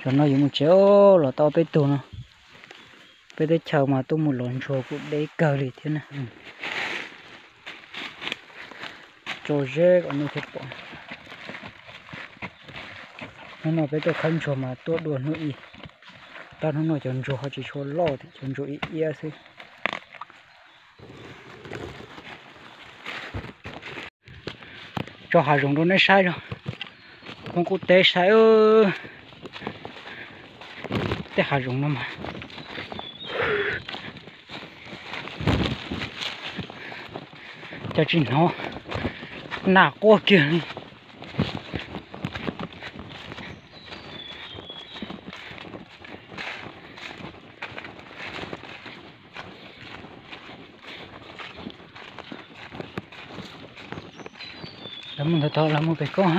Zaum no yuav mus tsev, los tau peb tug no. Peb teb chaws mas tuaj mus lov ntsuag kuj deb kawg li thiab na. Tso zeb kom nej thiaj pom. Hnub no peb tuaj khawb ntsuag mas tuaj dua hnub ib, tab hnub no cov ntsuag ho tsis tshua loj, cov ntsuag ib iab xwb. Tso hav zoov rau nej saib, poob qub teb saib. Tej hav zoov no mas cas tsis hnov nas quaj kiag li. Lawv mus ntawd tod, lawv mus pem koj.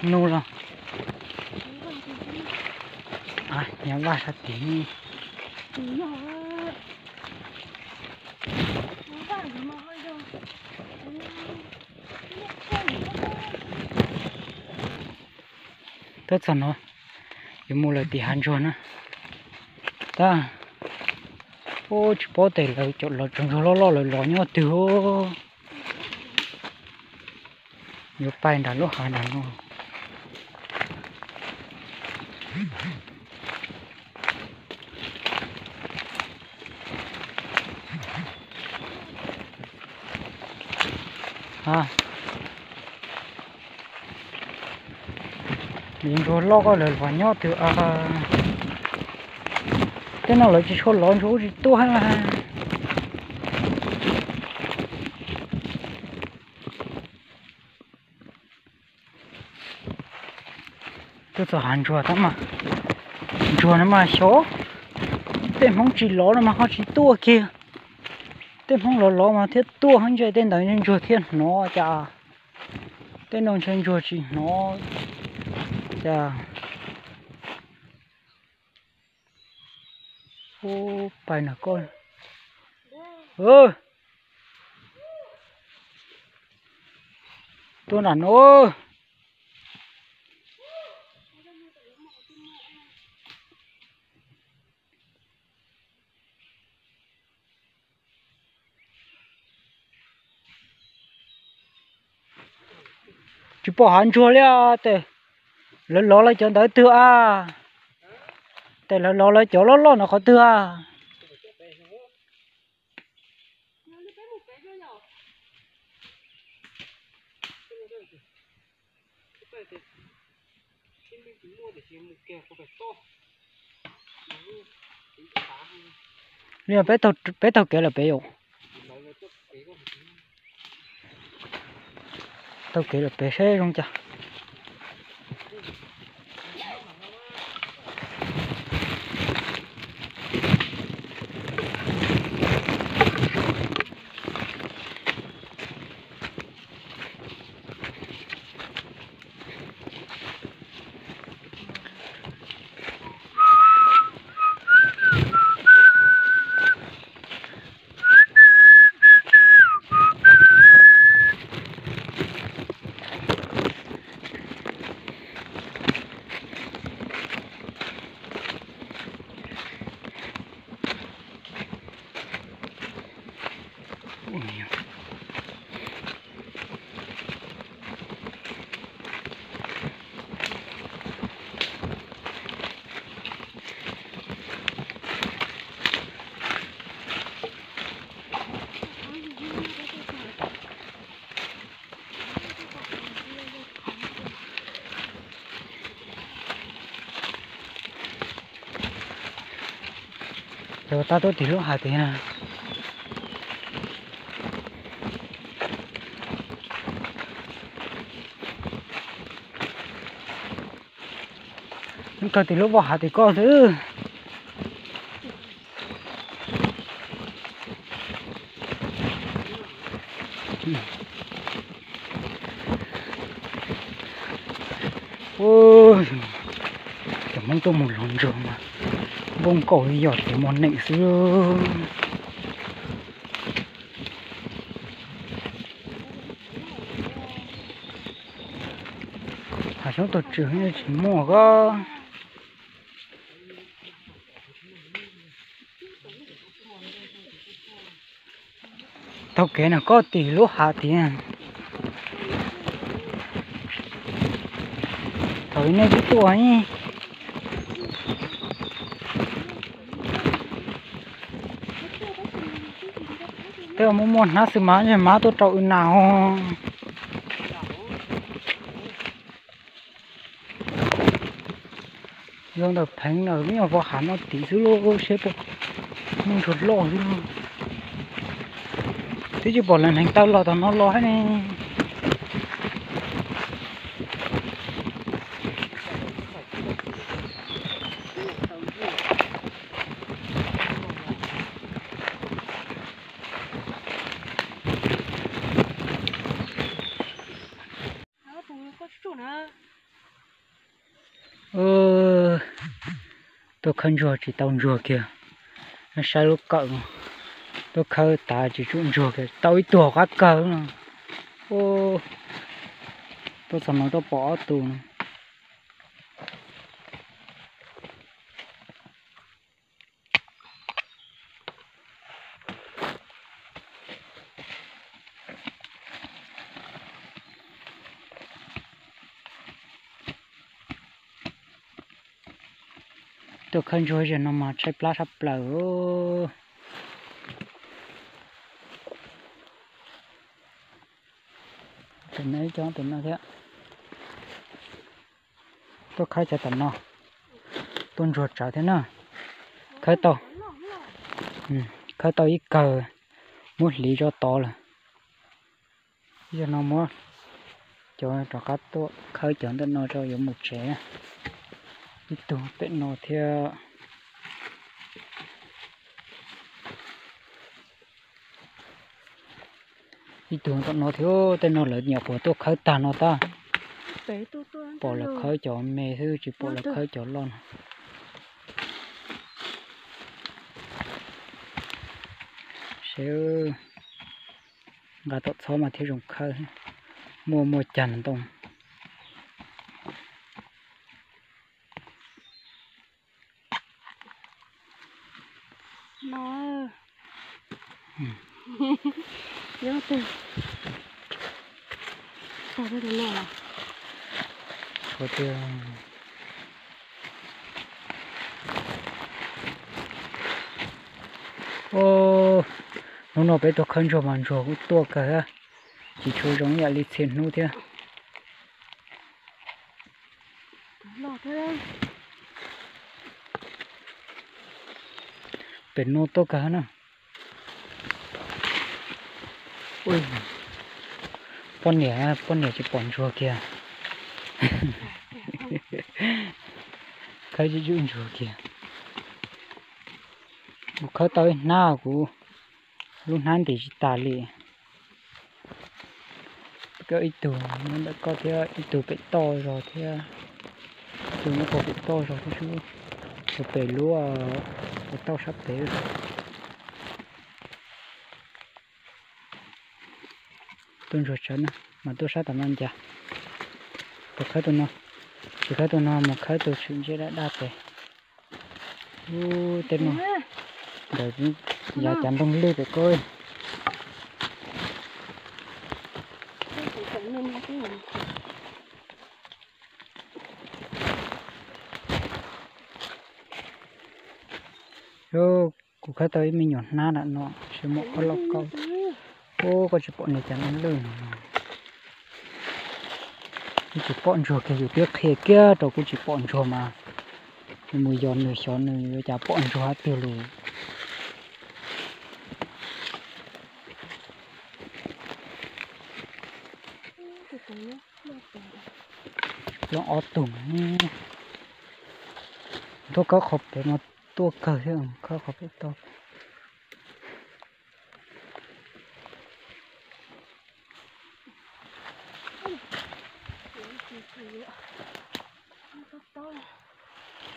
Nug los, nyob vaj sab tid. Tuaj txog no, yuav mus lawm tim hav ntsuag na. Tab, tsis paub tes lawv cov los tsuas ntsuag loj loj lawv los nyob twg. Yuav pais nram lub hav nram no. Ntsuag loj koj lawv los nyob twg a? Tej no lawv tsis tshua lov ntsuag ub tsis tuaj. Tuaj txog hav ntsuag tab mas, ntsuag no mas xyov tej Hmoob tsis lov no mas ho tsis tuaj kiag. Tej Hmoob lov lov mas thiaj tuaj, ntshe tej ntawd ntsuag thiaj hnov cas. Tej no ntshe ntsuag tsis hnov cas. Ub, pais nram koj. Tuaj nram no. Tsis pom hav ntsuag li os. Tes lawv lov lawv cov ntawd twg a? Tes lawv lov lawv cov loj loj no qhov twg a? Li peb taug kev lawm pem yom. Taug kev lawm pem saib zoo cas. Cov tab tuaj tim lub hav tid na. Kawg tim lub vaj hav tim koj xwb. Cov Hmoob tuaj mus lov ntsuag mas npau nkaus li yog kev muag neem xwb. Xyoob tus tswm tsis muaj koj. Taug kev no koj tim lub hav tiag. Thaum nej twb tuaj, tej muaj muaj hnab xwb mas ntshe mab tuaj rau wb nas os. Yog ntawm pheev na, nyuam vov hav no tim xwb lauj, seb puas muaj ntsuag loj xwb lauj. Twb tsis pom lawv hneev taw los tom no los thiab ne. Tuaj khawb ntsuag tsis tau ntsuag kiag, saib lub kawm, tuaj khawb tas tsis tshua ntsuag kiag, tau ib tug qab kawg no. Tuaj txog no tuaj pom ob tug no. Tuaj khawb ntsuag zaum no mas tshaib plab tshaj plaws. Tus no ib co tus no thiab. Tuaj khawb cov tom no, tuaj ntsuag tsawv thiab na. Khawb tau, khawb tau ib kawg, muab hliv tso tod lawm. Ib zaug no muab cov rov qab tuaj khawb cov ntawm no tso yuav mus tsev. Ib tug pem no thiab. Ib tug tom no thiab, tej no lawv nyuam qhuav tuaj khawb tag no tab. Pom lawv khawb cov me xwb tsis pom lawv khawb cov loj no. Seb, nqa tom txhob mas thiaj zoo khawb, muaj muaj cag ntoo. Hnub no peb tuaj khawb ntsuag mas ntsuag kuj tuaj kawg thiab, tsis tshua zoo yam li txhia hnub thiab. Pem no tuaj kawg na. Poj niam, poj niam tsis pom ntsuag kiag. Khawb tsis tshua ntsuag kiag. Kuv khawb tau ib hnab kuv lub hnab ntim tsis tas li. Koj ib tug nyob ntawm koj thiab ib tug pem toj zog thiab, ib tug nyob puag pem toj zog thiab xwb, puag pem lub, puag tauj sab pem. Tuaj ntsuag tsawv na, mas tuaj sab tom no ncas. Tus khawb tus no, tsis khawb tus no mus khawb tus tshwm ntsej daj daj pem. Ub, tej no ntawm yav cav ntoo lwj pem koj. Kuv khawb tau ib me nyuam hnab nram no, tsis muaj ob lauj kaub. Ub, koj tsis pom niag cav ntoo lwj no. Kuv tsis pom ntsuag kiag, yus twb qhia kiag rau kuv tsis pom ntsuag mas, mus yos nws xyov nws yuav cas pom ntsuag hab tiag lus. Loj ob tug. Tuaj khawb qhov pem no tuaj kawg thiab, khawb qhov pem toj.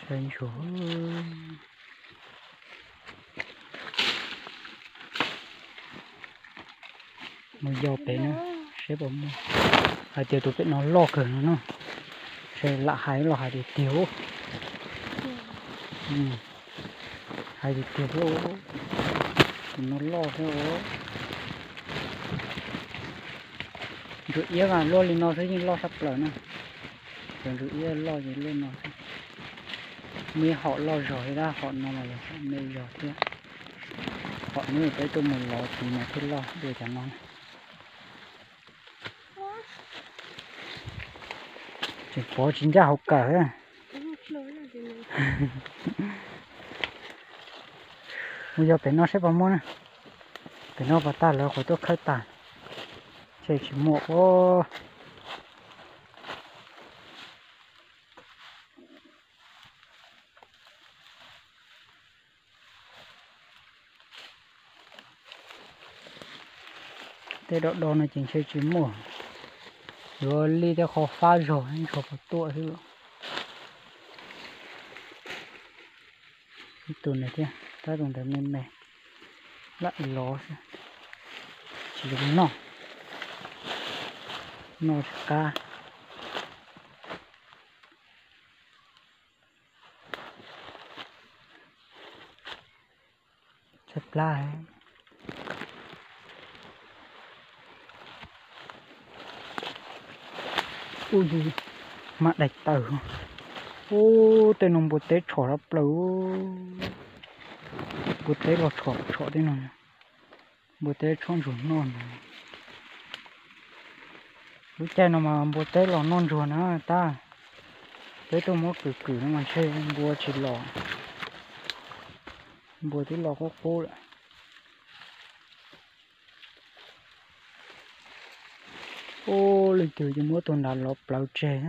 Saib ntsuag. Mus yos pem no seb puas muaj. Hais tias tus pem no loj kawg no na. Lam hais los hais tiag tiag. Hais tiag tiag thiab. Tus no loj thiab. Ntsuag iab mas luaj li no xwb yeej loj tshaj plaws na. Cov ntsuag iab loj ces luaj no xwb. Muaj ib hom loj zog li dab hom no los yog hom me zog thiab. Hom no peb tuaj mus lov tid mas thiaj loj dua cov no. Tseem pov tsis ncaj hauv kawm. Mus yog pem no saib puas muaj na. Pem no puas tag lawv qhuav tuaj khawb tag. Ntshe tsis muaj ua. Tej do do no ces ntshe tsis muaj. Yuav li tej qho fab zog ntsuag puas tuaj xwb los. Ib tug no thiab, tab tus ntawd me me, lam lov xwb, tsis zoo noj, noj tsis qab. Tshaib plab. Ub, hmab daim tawg. Ub, tej no npua teb tshom tshaj plaws. Npua teb los tshom tshom tej no. Npua teb tshob ntsuag noj no. Lub caij no mas npua teb los noj ntsuag na tab. Peb tuaj muab kwm kwm no mas ntshe npua tsis los. Npua twb los qub qub lawm. Ub, leej twg ces muab tus nrad lov plawv tseg.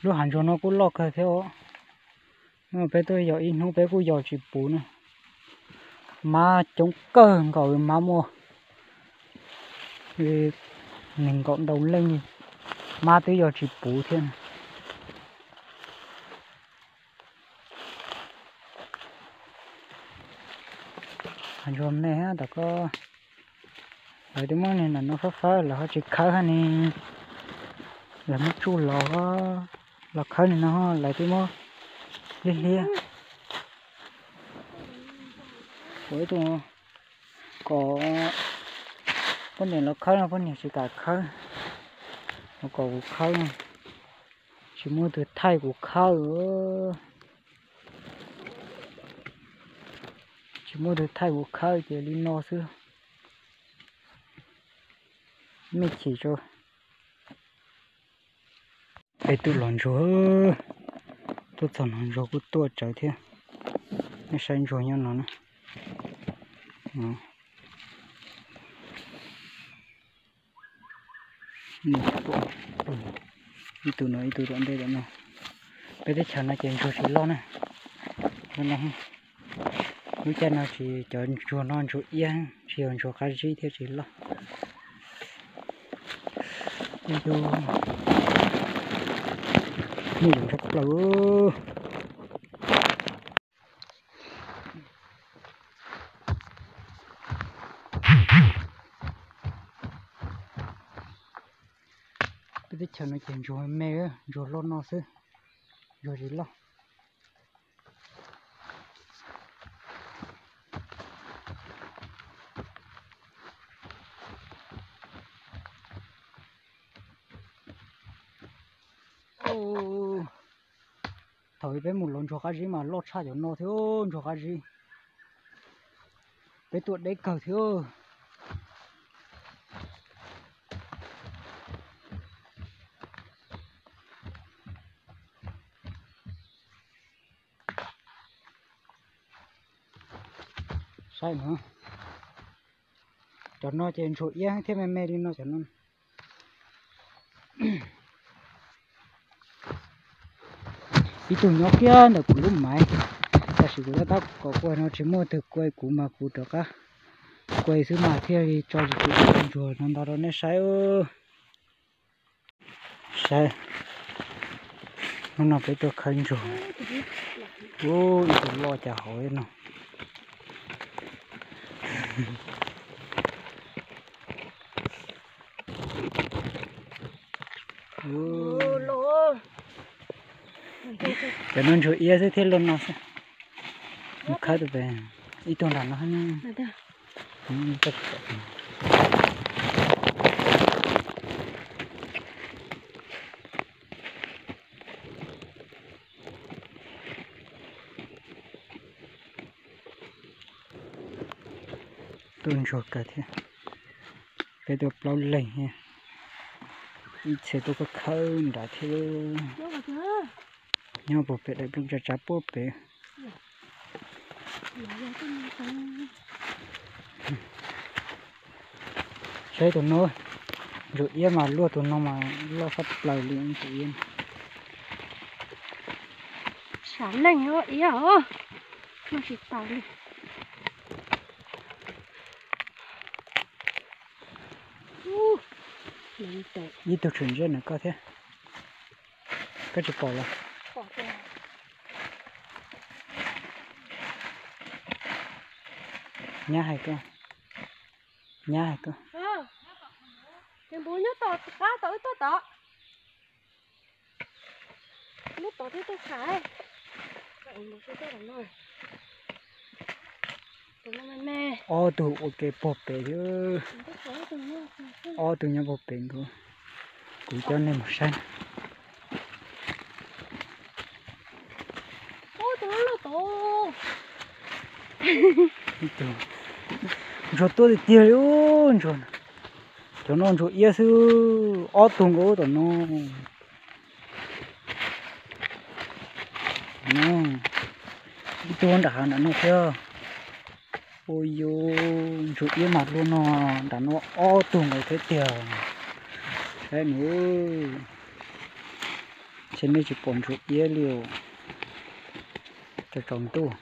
Lub hav ntsuag no kuj loj kawg thiab os. Peb tuaj yos ib hnub peb kuj yos tsis puv na. Mab coob kawg nkaus, mab muaj nees nkaum ntau leej, mab twb yos tsis puv thiab. Hav ntsuag me tom koj, lawv twb muab niag no fab fab lawv ho tsis khawb hab ni, lawv muab tsuj los, los khawb ni no lawv twb muab liab liab. Kuv ib tug kom poj niam los khawb no poj niam tsis kam khawb, kom kuv khawb no, tsis muaj twg thaij kuv khawb. Tsis muaj twg thaij kuv khawb ces li no xwb. Mej chim tso. Peb tuaj los ntsuag, tuaj txog no ntsuag kuj tuaj tsawv thiab. Nej saib ntsuag nyob no na. Ib tug no ib tug tom ntej tom no. Peb teb chaws no ces ntsuag tsis loj na. Lub caij no tsis cov ntsuag no ntsuag iab tsis yog ntsuag qab zib thiab tsis loj. Ib tug muaj lus tshaj plaws. Peb teb chaws no ces ntsuag me, ntsuag loj no xwb, ntsuag tsis loj. Thaum peb mus lov ntsuag qab zib mas loj tshaj cov no thiab, ntsuag qab zib. Peb tuaj deb kawg thiab. Saib no, cov no ces ntsuag iab thiab me me li no cov no. Ib tug nyob kiag ntawm kuv lub maiv, tam sim kuv tab tab kom kuv no tsis muaj twg kuaj kuv mas kuv rov qab Kuv xwb mas thiaj li tso tsis tau ntsuag no ntau rau nej saib. Saib, hnub no peb tuaj khawb ntsuag. Ub, ib tug loj cas hauv no. Cov no ntsuag iab xwb thiaj luaj no xwb. Mus khawb tus pem, ib tug nram no. Tuaj ntsuag kawg thiab. Peb tuaj plaub leeg thiab. Ib txhia tuaj khawb khawb nrad thiab. Nyob puag pem daim nplooj tsav tsav puag pem. Saib tus no, ntsuag iab mas luaj, tus no mas loj tshaj plaws li ntsuag iab. Sav leej os iab os, noj tsis taus li. Ib tug tshwm ntsej ntawm koj thiab. Koj tsis pom los? Nyab hais koj. Nyab hais koj. Tus npum nyob tom qab tod, wb tuaj tod. Nyob tod thiab tuaj khawb. Ob tug ua ke puag pem thiab. Ob tug nyob puag pem nkaus. Kuv coj nej mus saib. Ntsuag tuaj tiag tiag li ntsuag. Cov no ntsuag iab xwb, ob tug nkaus tom no. Ib tug nram hav nram no thiab. Ua yuv, ntsuag iab mas luaj no, nram no ob tug nkaus thiab tiag. Saib nws, ntshe nej tsis pom ntsuag iab li os. Tsaus tsaus ntuj.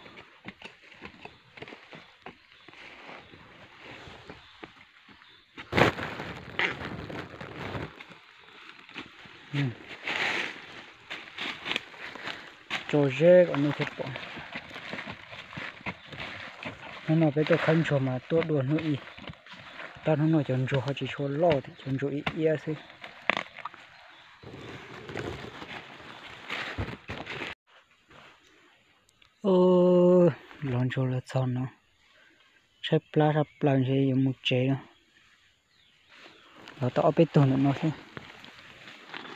Tso zeb kom nej thiaj pom. Hnub no peb tuaj khawb ntsuag mas tuaj dua hnub ib, tab hnub no cov ntsuag ho tsis tshua loj, cov ntsuag iab iab xwb. Los ntsuag los txog no, tshaib plab tshaj plaws ntshe yuav mus tsev no. Los tau ob peb tug ntawm no xwb.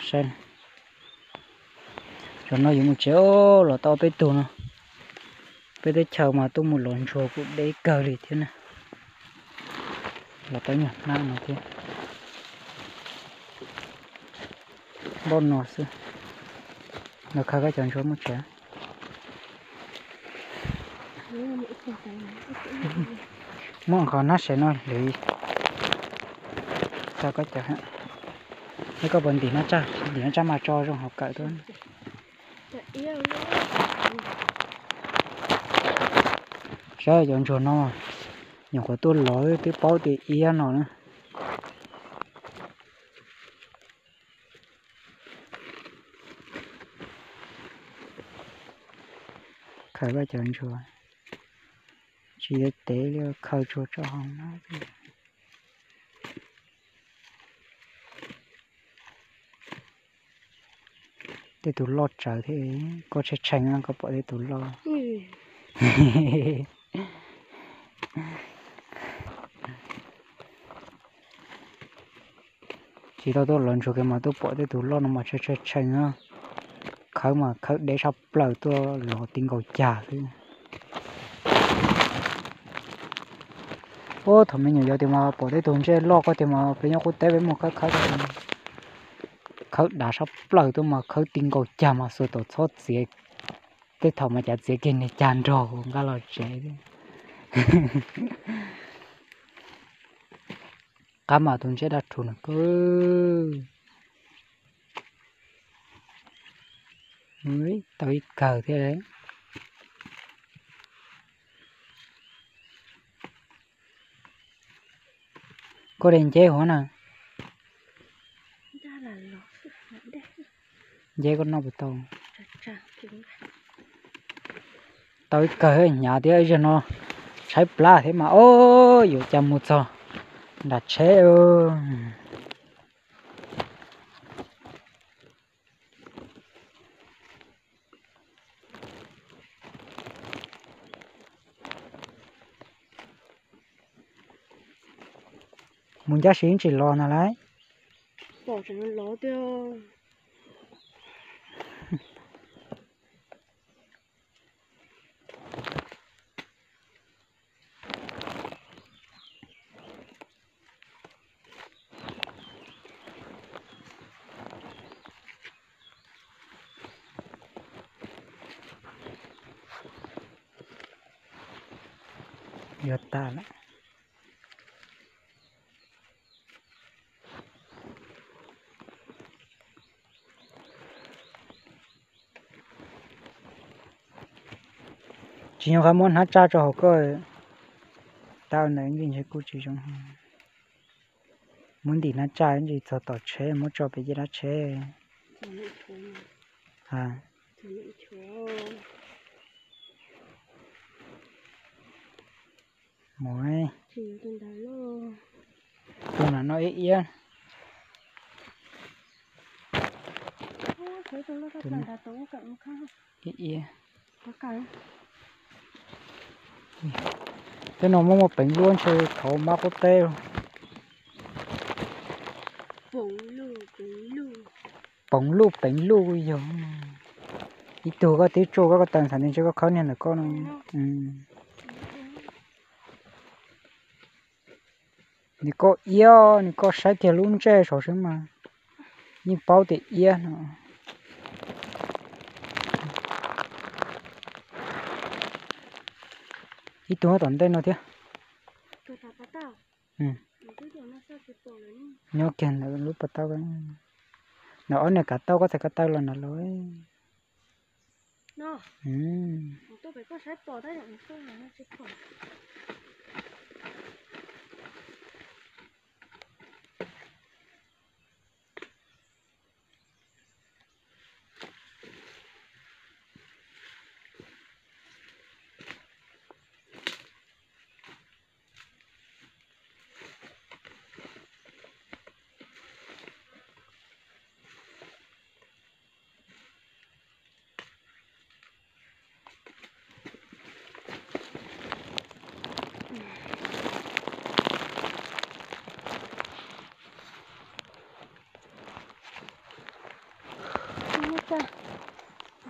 Saib, cov no yuav mus tsev, los tau ob peb tug no. Peb teb chaws mas tuaj mus los ntsuag kuj deb kawg li thiab na. Los tau nyuag hnab no thiab. Npaum no xwb. Los khawb koj cov ntsuag mus tsev. Muab qhov hnab sev no lwv tso koj cov. Thiab koj puas ntim hnab tsaj, ntim hnab tsaj mas tso zoo hauv kawm tuaj. Saib cov ntsuag no, nyuam qhuav tuaj los twb paub tias iab no na. Khawb koj cov ntsuag, tsis yuav tev li, khawb tsuag tso hauv na. Tej tus loj tsawv thiab, koj tshee tshee koj pom tej tus loj. Tsis tau tuaj los ntsuag kiag mas tuaj pom tej tus loj no mas tshee tshee tshee na. Khawb mas khawb deb tshaj plaws, tuaj los ti nkaus cag xwb. Ub, thaum me nyuam yaus tias mas pom tej tus ntsej loj koj tias mas peb nyob qub teb peb mus khawb khawb, khawb dav tshaj plaws tuaj mas khawb ti nkaus cag mas xuas tom txhob txiav. Tej thaum mas cav txiav kiag niag cag nrog nqa los tsev. Qab mas tus ntsej daj rhuv na koj. Tau ib kawg thiab. Koj de nceb huv na. Nceb koj noj puas tau? Tau ib kawg hnyav thiab, ib zaug no tshaib plab thiab mas, o, yuav cas mus txog nram tsheb. Mus ncaj si tsis los ntag lauj. Yuav tas lawm. Tsis nyog qab muab hnab tsaj tso hauv koj, tau ntawd ntshe kuj tsis zoo. Muab ntim hnab tsaj ntsis txog tom tsheb muab tso pem caj dab tsheb. Mus, tus no no iab iab. Iab iab. Tej no muaj muaj peev luj ntshe thov mab qub teb. Poov luj peev luj yog. Ib tug koj twb tsuj koj, koj taw ntxhais ntshe koj khawb niag ntawm koj no. Nws koj iab, nws koj saib kiag lub ntsej saud xwb mas yeej paub tias iab no. Ib tug tom ntej no thiab. Nyob kiag ntawm lub pas tauj, ntawm ob niag kav tauj koj txhais ko taw los ntawd los.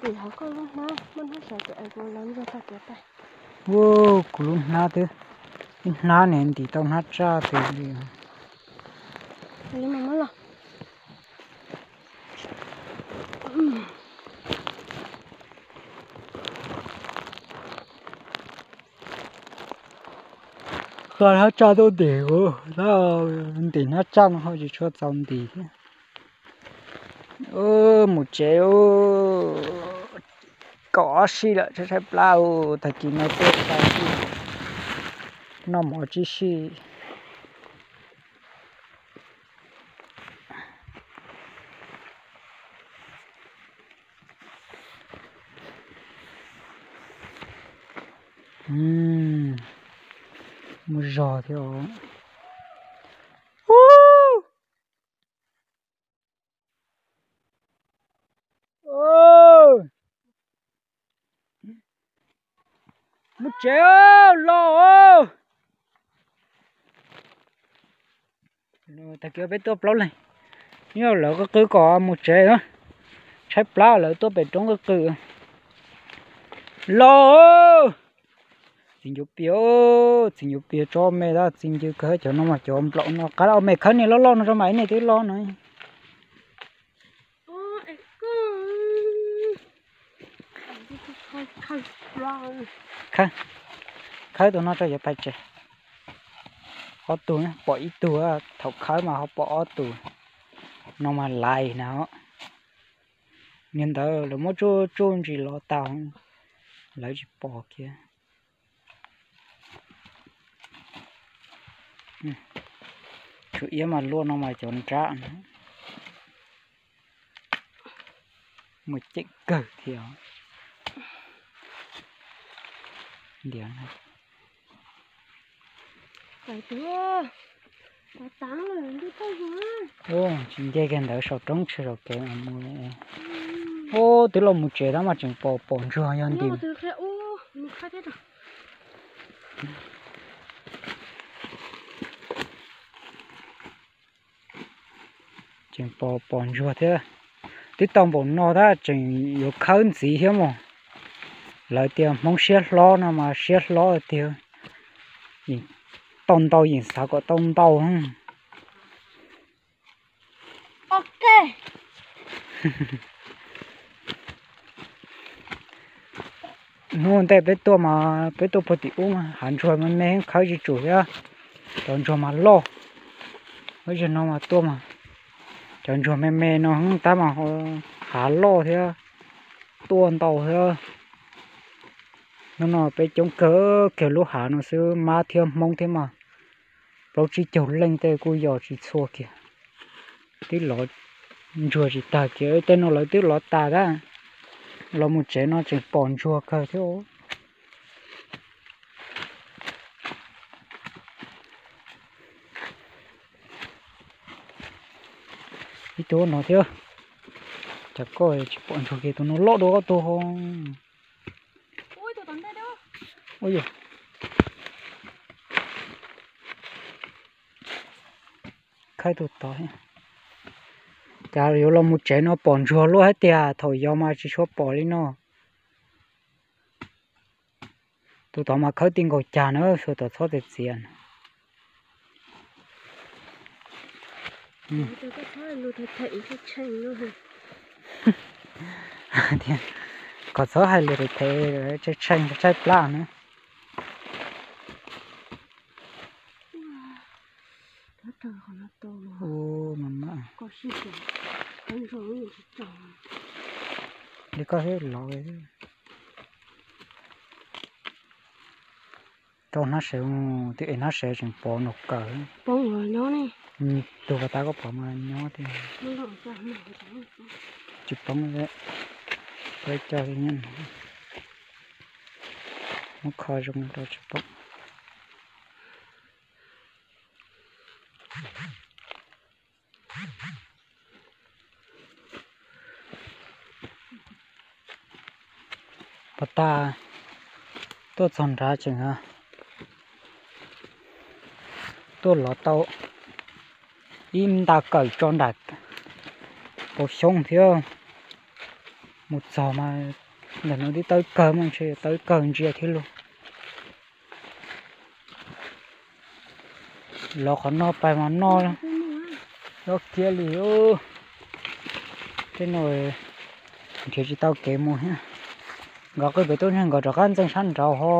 Ntim hauv koj lub hnab, muab hnab sawv tus es kuv los ntxiag tag kev pais. Ua, kuv lub hnab twb, ib hnab ne ntim tau hnab tsaj tus li. Qab hnab tsaj tuaj ntim kuv, ntim hnab tsaj no ho tsis tshua txaus ntim thiab. Mus tsev, kaum ob sij lawm, tshaib tshaib plab, tag kis no tuaj tau sij, noj mov tsib sij. Mus zog thiab os. Mus tsev los. Tag kis peb tuaj plaub leeg, yog lawv qw qw kom mus tsev, tshaib plab lawv tuaj pem roob qw qw. Los, txiv ncuav pias, txiv ncuav pias tso me, txiv ncuav kawg cov no mas cov nplaum no, qab me khawb niag loj loj no tso mas ib niag twb loj no. Khawb tus no tso yuav pais tsev. Ob tug, pom ib tug, thaum khawb mas ho pom ob tug no mas lais na. Niag ntawd lawv muab tsuj tsuj ntsis los tag, lawv tsis pom kiag. Tus iab mas luaj no mas cov nrab no. Muaj ceem kawg thiab. Ntiav na. Tsis nce kiag ntawd saum roob tshiab saum kev mus. Ub, twb los mus tsev tab mas tseem pom pom ntsuag yog ntim. Tseem pom pom ntsuag thiab. Twb tau npaum no tab tseem yuav khawb ntxiv thiab mog. Lawv tias Hmoob siab hlob no mas siab hlob tiag. Yeej tau ntau, yeej xav kom tau ntau. Hnub ntej peb tuaj mas peb tuaj puag tim ub mas hav ntsuag me me khawb tsis tsum thiab. Cov ntsuag mas loj. Ub, zaum no mas tuaj mas cov ntsuag me me no tab mas hav loj thiab, tuaj ntau thiab. Hnub no peb coob kawg kiag lub hav no xwb, mab thiab Hmoob thiab mas plaub tsib caug leej tej kuj yos tsis txhua kiag. Twb lov ntsuag tsis tag kiag, tej no lawv twb lov tas tab. Los mus tsev no tseem pom ntsuag kawg thiab. Ib tug no thiab. Cas koj tsis pom ntsuag kiag, tus no loj dua ob tug. Ua, khawb tus tod. Cas yuav los mus tsev no pom ntsuag luaj thiab tiag, thaum yos mas tsis tshua pom li no. Tus tod mas khawb ti nkaus cag na, xuas tom txhob txias txias. Kom txhob hais lus them them, tshaib tshaib plab na. Li koj thiab los rau hnab sev, twb ev hnab sev tseem pov nkaus kawg. Tus pas tas koj pom mas nyob tiag. Tsis poob, peb coj li nyob, muab kho zoo rau tsis poob. Pas tas tuaj txog nrad tseem tuaj lov tau ib nta kawm tso nram hauv xyoob thiab. Mus txog mas ntawm no twb tawb kawg mas ntshe tawb kawg ntsia thiab lauj. Lov qhov no pais mas noj loj kiag li. Tej no nrhiav tsis tau kev mus thiab. Nkawd qw pem tuaj ntshe nkawd rov qab ntxeev sab nraud ho.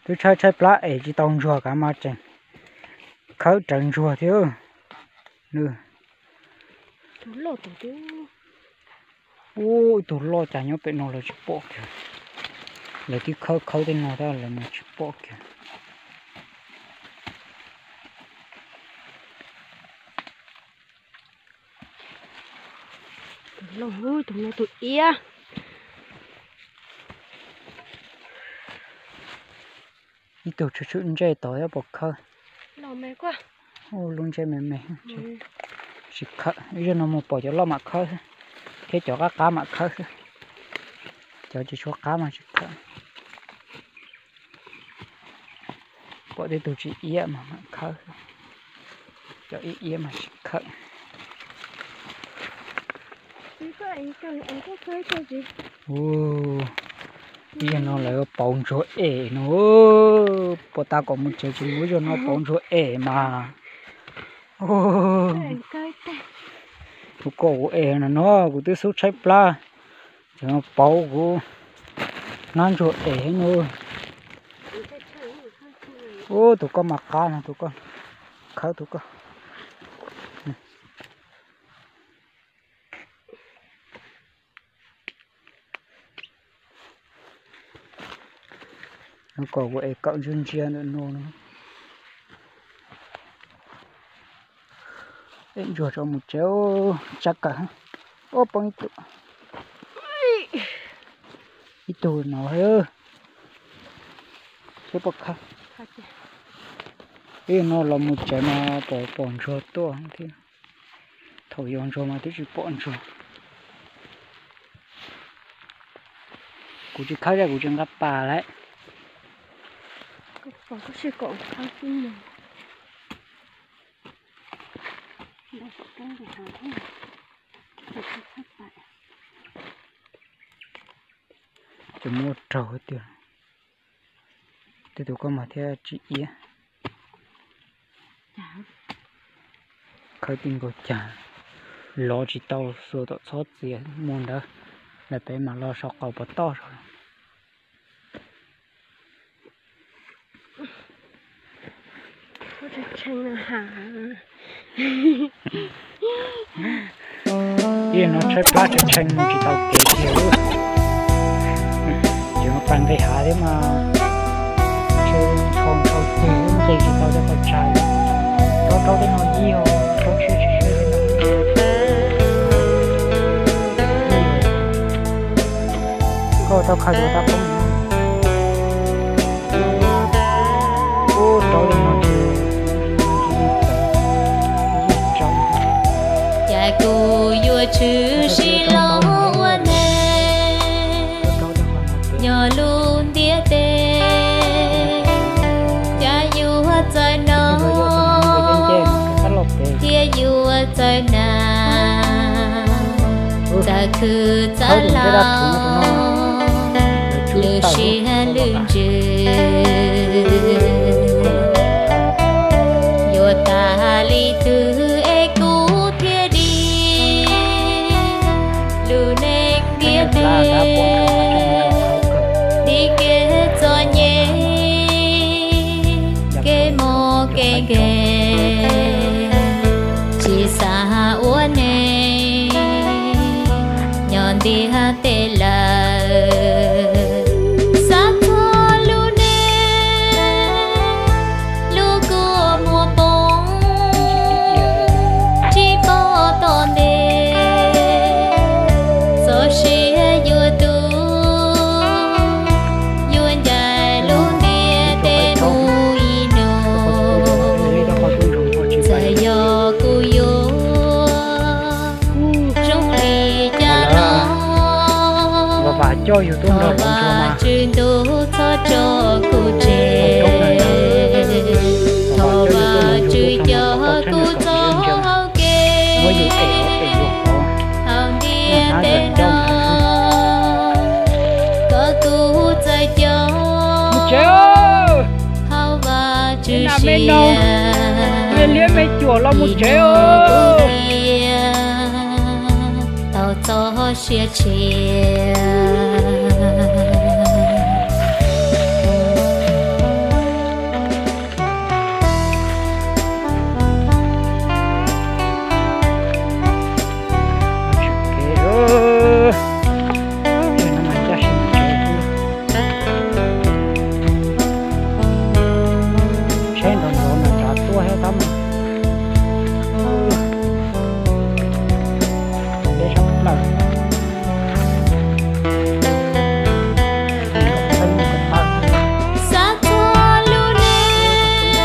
Twb tshaib tshaib plab es tsis tau ntsuag kav mas tseem khawb rawv ntsuag thiab. Ub, ib tug loj cas nyob pem no lawv tsis pom kiag. Lawv twb khawb khawb tej no tab lawv mas tsis pom kiag. Tus no tus iab. Ib tug tshwm tshwm ntsej tod thiab pom khawb. Ub, lub ntsej me me. Tsis khawb, ib zaug no mus pom cov loj mam khawb xwb, thiab cov qab qab mam khawb xwb. Cov tsis tshua qab mas tsis khawb. Pom tej tug tsis iab mas mam khawb, cov ib iab mas tsis khawb. Ib zaug no lawv pauv ntsuag es no, puas tas kom mus tsev tsis mus, ib zaug no pauv ntsuag es mas. Kuv kom kuv es no no kuv twb xub tshaib plab, tseem pauv kuv hnab ntsuag es no. Ub, tus koj mas qab no, tus koj khawb tus koj. Nws kom kuv ev kawm ntsia ntsia ntawm no no. Ev ntsuag rov mus tsev, tsab kawm. Ua poob ib tug, ib tug no thiab. Seb puas khawb. Ib no los mus tsev mas pom pom ntsuag tuaj thiab. Thaum yos ntsuag mas twb tsis pom ntsuag. Kuv tsis khawb, kuv tsis nqa pas lawm. Ces muab raug tiag. Tej tus koj mas thiab tsis iab. Khawb ti nkaus cas, lov tsis tau, xuas tom txhob txias muag ntawd, lawv pem mam los saum qaum pov toj saud. Ib no tshaib plab tshaib tshee mus tsis tau kev tiag. Ces no pas nqis hav thiab mas, ntshaus ntshaus ceg nqis tsis tau cov qhov tshais. Rau rau tej no yig os, rau tsheb tsheb tsheb. Koj tau khaws yuav tau poob. Ub, rau li no ces, ces cas kuv yuav tshwm sim los ua neeg nyob lub ntiaj teb, cas yuav txawm hnov thiab yuav txawm hnav, txawm khwv txawm laus, lwm siab lwm ntsws. Yuav tas li twg es kuv thiaj dim lub neej ntiaj teb, dim kev txom nyem, kev mob kev nkeeg, tsis xav ua neeg nyob ntiaj teb lawm. Xav txog lub neej, lub kua muag poob, tsis pom tom ntej, txoj sia yuav tu, yuav ncaim lub ntiaj teb mus ib hnub. Txawm yog kuv yuav zoo li cas los, thov Vajtswv ntuj txhob tso kuv tseg, thov Vajtswv coj kuv txoj hau kev hauv ntiaj teb no, kom kuv txawm coj hauv Vajtswv siab, me liab me cuam los mus tsev os. Tau txoj sia tshiab. Tsheb nrov nrov no tsav tuaj thiab tab mas. Deb sab plaws. Xav txog lub neej,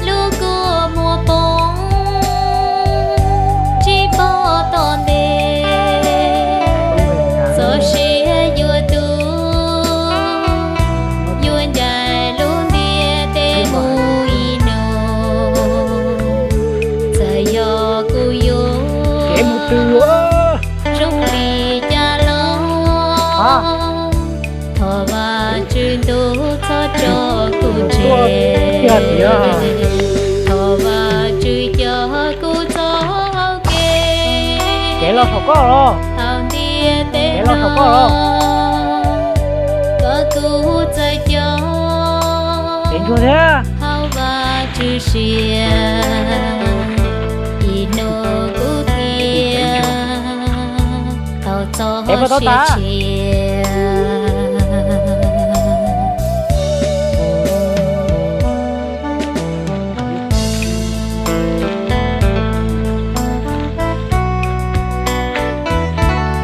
lub kua muag poob, tsis pom tom ntej, txoj sia yuav tu, yuav ncaim lub ntiaj teb mus ib hnub. Txawm yog kuv yuav zoo li cas los, thov Vajtswv ntuj txhob tso kuv tseg, thov Vajtswv coj kuv txoj hau kev, kev los saum koj los, hauv ntiaj teb los saum koj los, kom kuv txawm coj, kev ntsuag thiab, hauv Vajtswv siab, ib hnub kuv thiaj tau txoj sia tshiab.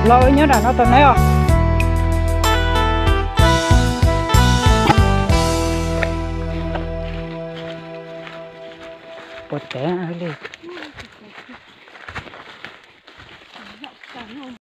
Los wb nyob nram no tos neb os. Puas tev li?